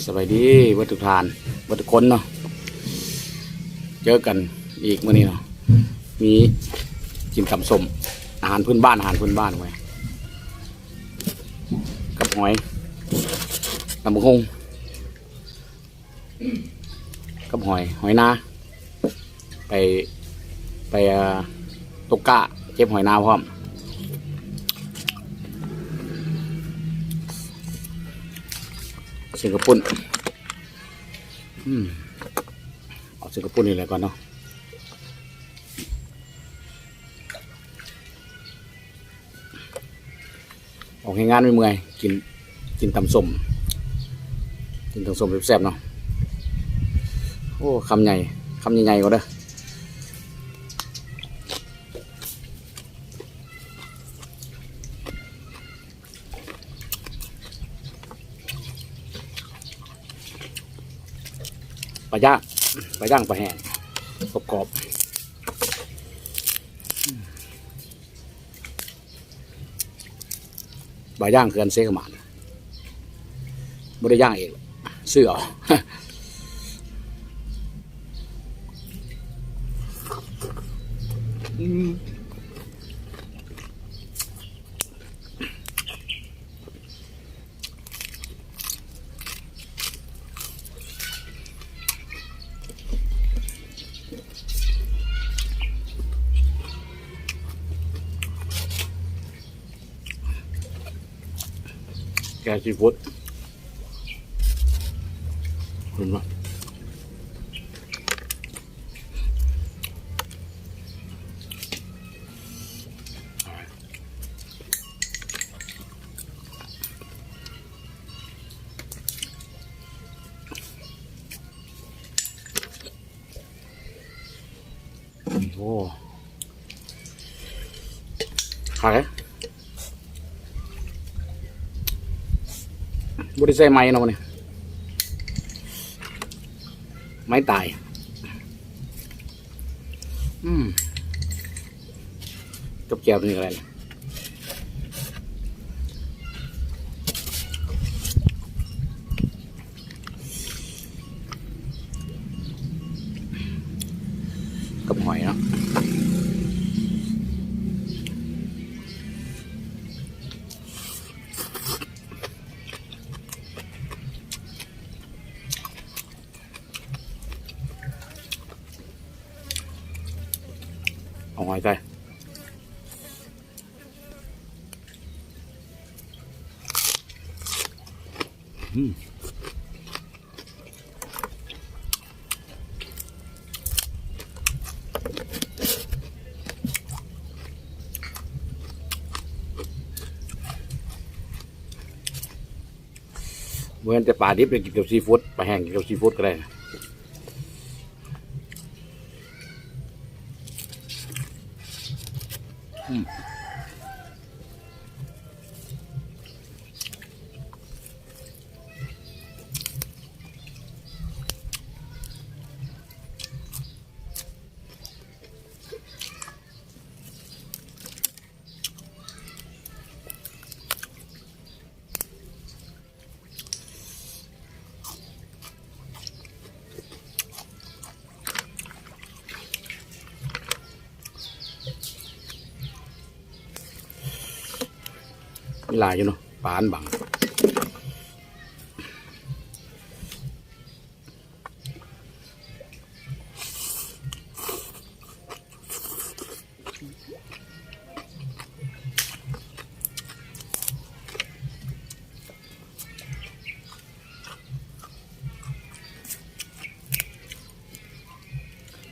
ສະບາຍດີເບິດທຸກທ່ານ ເບິດທຸກຄົນເນາະ ເຈີກັນອີກມື້ນີ້ເນາະ ມີກິນຕຳສົ້ມ ອາຫານພື້ນບ້ານ ອາຫານພື້ນບ້ານເວີຍ ກັບຫອຍ ຕຳບັກຫຸ່ງ ກັບຫອຍ ຫອຍນາ ໄປ ໄປ ເອີ ຕົກກ້າ ເກັບຫອຍນາພ້ອມ ເສັ້ນເຂົ້າປຸ້ນ ອືມ ເອົາເສັ້ນເຂົ້າປຸ້ນນີ້ແຫຼະກ່ອນເນາະ. ອອກແຮງງານເມື່ອຍໆ ກິນ ກິນຕຳສົ້ມ ກິນຕຳສົ້ມແຊບໆເນາະ. ໂອ້ ຄຳໃຫຍ່ ຄຳໃຫຍ່ໆກ່ອນເດີ. ປາຍ່າງ ປາຍ່າງປາແຫ້ງ ກອບໆ. ປາຍ່າງເຂື່ອນເຊກະໝານ ບໍ່ໄດ້ຍ່າງເອງ ຊື້ເອົາ. ອືມ. ແກງຊີຟູດ ເຫັນບໍ່? ໂອ້ ຂາຍ ບໍ່ໄດ້ໃຊ້ໄມ້ເນາະມື້ນີ້ ໄມ້ຕາຍ. ອືມ ກັບແຈ່ວຕົວນີ້ກໍໄດ້ ກັບຫອຍເນາະ. ເອົາຫອຍໃສ່ ອືມ ບໍ່ແມ່ນແຕ່ປາດິບເດ້ ກິນກັບຊີຟູດ ປາແຫ້ງກິນກັບຊີຟູດກໍໄດ້. ອືມ. ຫຼາຍຢູ່ເນາະ ປາມັນບັງ.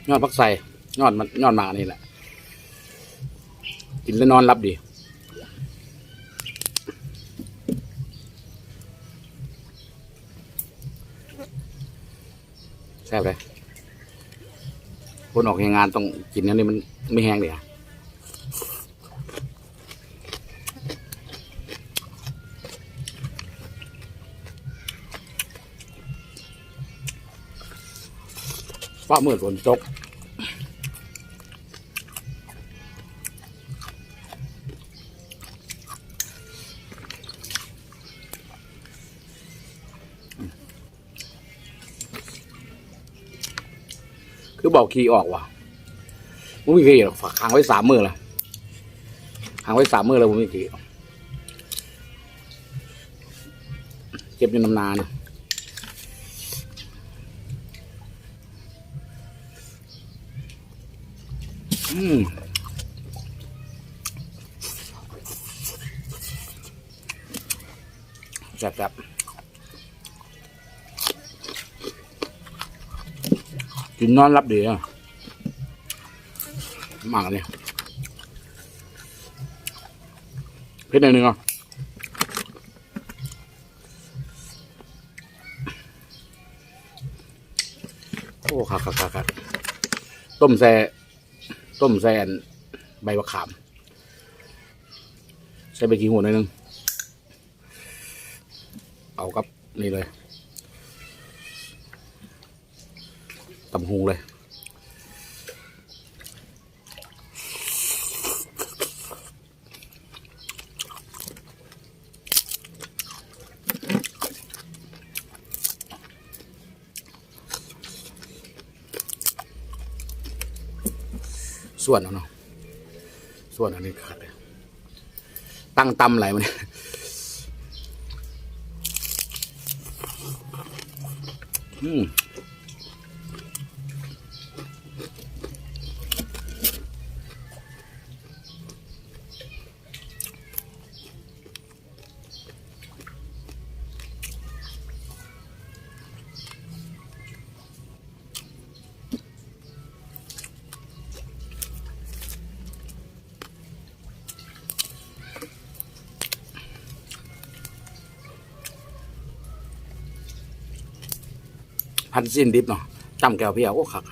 ຍອດຜັກໄຊ ຍອດມັນ ຍອດໝາກອັນນີ້ແຫຼະ ກິນແລ້ວນອນຫຼັບດີ. ແຊບເດ້ ຄົນອອກແຮງງານຕ້ອງກິນແນວນີ້ ມັນມີແຮງເດ້. ຟ້າມືຝົນຕົກ. ອືມ ຄືບໍ່ຂີ້ອອກວະ? ບໍ່ມີຂີ້ດອກ ຂັງໄວ້ສາມມື້ລະ ຂັງໄວ້ສາມມື້ລະ ບໍ່ມີຂີ້. ເຈັບຢູ່ນຳນານີ້. ອືມ ແຊບໆ ກິນນອນຫຼັບດີນະ. ໝາກອັນນີ້ ເຜັດໜ້ອຍໜຶ່ງເນາະ. ໂອ້ ຄັກໆໆໆ ຕົ້ມໃສ່ ຕົ້ມໃສ່ອັນໃບບັກຂາມ ໃສ່ໃບຂີ້ຫູໜ້ອຍໜຶ່ງ ເອົາກັບນີ້ເລີຍ ຕຳຫຸ່ງເລີຍ. ສ່ວນເອົາເນາະ ສ່ວນອັນນີ້ຄັກເດ້ ຕັ້ງຕຳຫຼາຍມື້ນີ້. ອືມ. ພັນຊີ້ນດິບເນາະ ຈ້ຳແຈ່ວພຽວ ໂອ້ ຄັກ.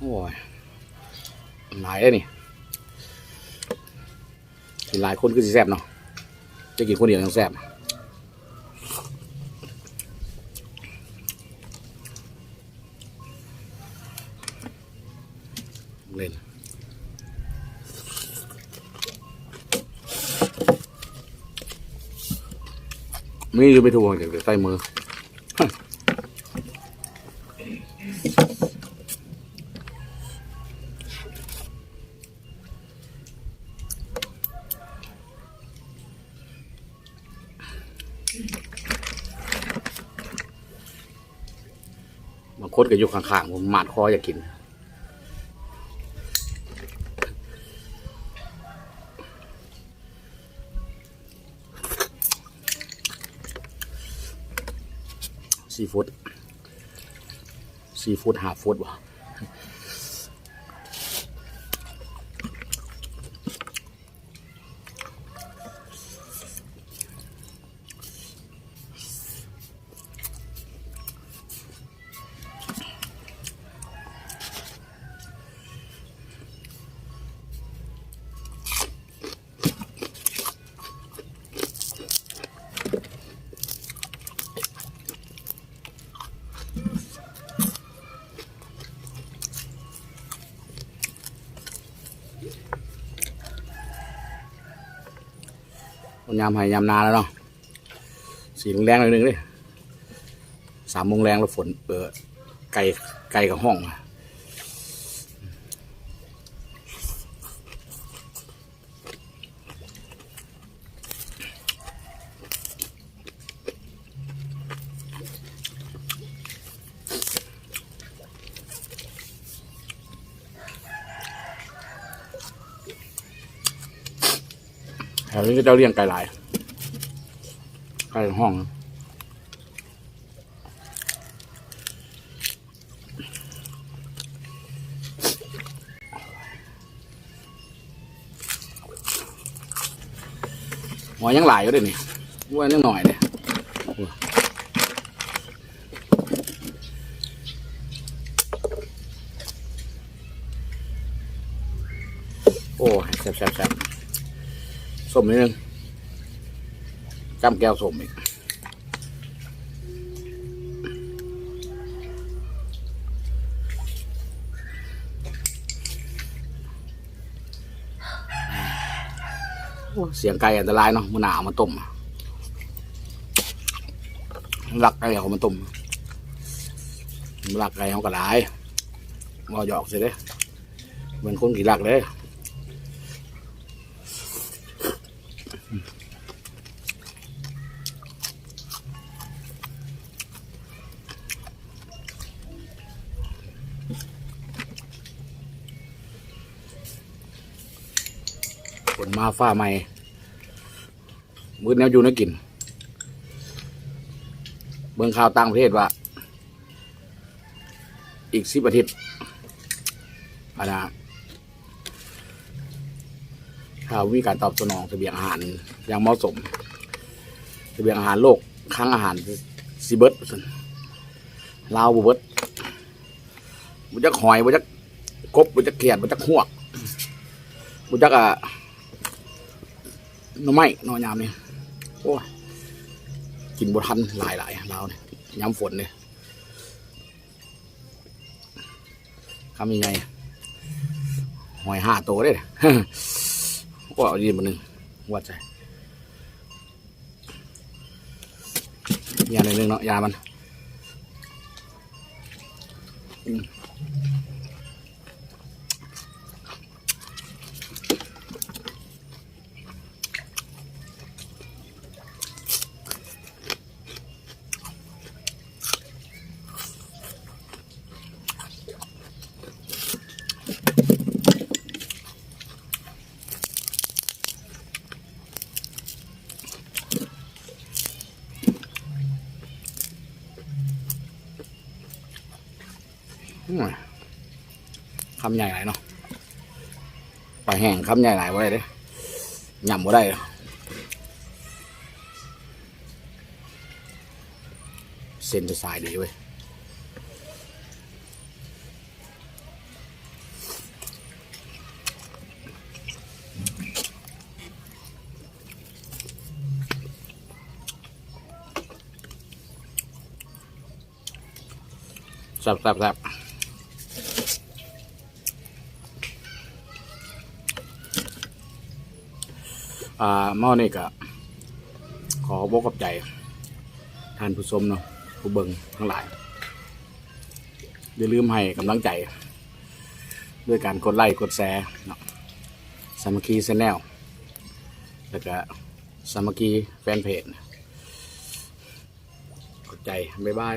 ໂອ້ຍ ຫຼາຍເດ້ນີ້ ກິນຫຼາຍຄົນຄືຊິແຊບເນາະ ຈະກິນຄົນດຽວຍັງແຊບ. ເຫຼັ້ນ ມີຢູ່ໄປທົ່ວ ໃສ່ມື. ບາງຄົນກໍຢູ່ຂ້າງໆ ໝາດຄໍຢາກກິນ. ສີ່ຟຸດ ສີ່ຟຸດ ຫ້າຟຸດບໍ່? ຍາມໄຮ່ຍາມນາແລ້ວເນາະ ສີແດງໆ ໜ້ອຍໜຶ່ງເດ້ ສາມໂມງແລງແລ້ວຝົນ ເອີ ໄກ່ ໄກ່ກໍຮ້ອງ. ແຖວນີ້ເຂົາເຈົ້າລ້ຽງໄກ່ຫຼາຍ ໄກ່ຮ້ອງ. ຫອຍຍັງຫຼາຍຢູ່ເດ້ນີ້ ວ່າຍັງໜ້ອຍເດ້. ໂອ້ຍ ແຊບໆໆ ສົ້ມໜ້ອຍໜຶ່ງ ຈ້ຳແຈ່ວສົ້ມອີກ. ໂອ້ ສຽງໄກ່ອັນຕະລາຍເນາະ ມື້ໜ້າເອົາມາຕົ້ມ ລັກໄກ່ເອົາມາຕົ້ມ ລັກໄກ່ເຮົາກໍຫຼາຍ ເວົ້າຫຍອກຊື່ເດ້ ເປັນຄົນຂີ້ລັກເດ້. ຝົນມາຟ້າໃໝ່ ໝົດແນວຢູ່ແນວກິນ ເບິ່ງຂ່າວຕ່າງປະເທດວ່າ ອີກສິບອາທິດ ອັນນ່າ ຖ້າມີການຕອບສະໜອງສະບຽງອາຫານຢ່າງເໝາະສົມ ສະບຽງອາຫານໂລກ ຄັງອາຫານຊິເບິດວ່າຊັ້ນ ລາວບໍ່ເບິດ ບໍ່ຈັກຫອຍ ບໍ່ຈັກກົບ ບໍ່ຈັກຂຽດ ບໍ່ຈັກຮວກ ບໍ່ຈັກ ອ່າ ໜໍ່ໄມ້ເນາະ ຍາມນີ້ ໂອ້ຍ ກິນບໍ່ທັນ ຫຼາຍໆ ລາວນີ້ ຍາມຝົນນີ້ ຄຳໃຫຍ່ໆ ຫອຍຫ້າໂຕເດ້ ໂອ້ຍ ເອົາອີກບາດໜຶ່ງ ຫວດໃສ່ ຍາໜ້ອຍໜຶ່ງເນາະ ຍາມັນ ອືມ. ໂອ້ຍ ຄຳໃຫຍ່ຫຼາຍເນາະ ປາແຫ້ງຄຳໃຫຍ່ຫຼາຍບໍ່ໄດ້ເດ້ ຫຍ້ຳບໍ່ໄດ້ ເສັ້ນສາຍດີເວີຍ. ແຊບໆໆ ອ່າ ມາຮອດນີ້ກະຂໍຂອບອົກຂອບໃຈທ່ານຜູ້ຊົມເນາະ ຜູ້ເບິ່ງທັງຫຼາຍ ຢ່າລືມໃຫ້ກຳລັງໃຈດ້ວຍການກົດໄລ້ກົດແຊເນາະ ສາມັກຄີແຊນແນວ ແລ້ວກະສາມັກຄີແຟນເພຈ ຂອບໃຈ ບາຍບາຍ.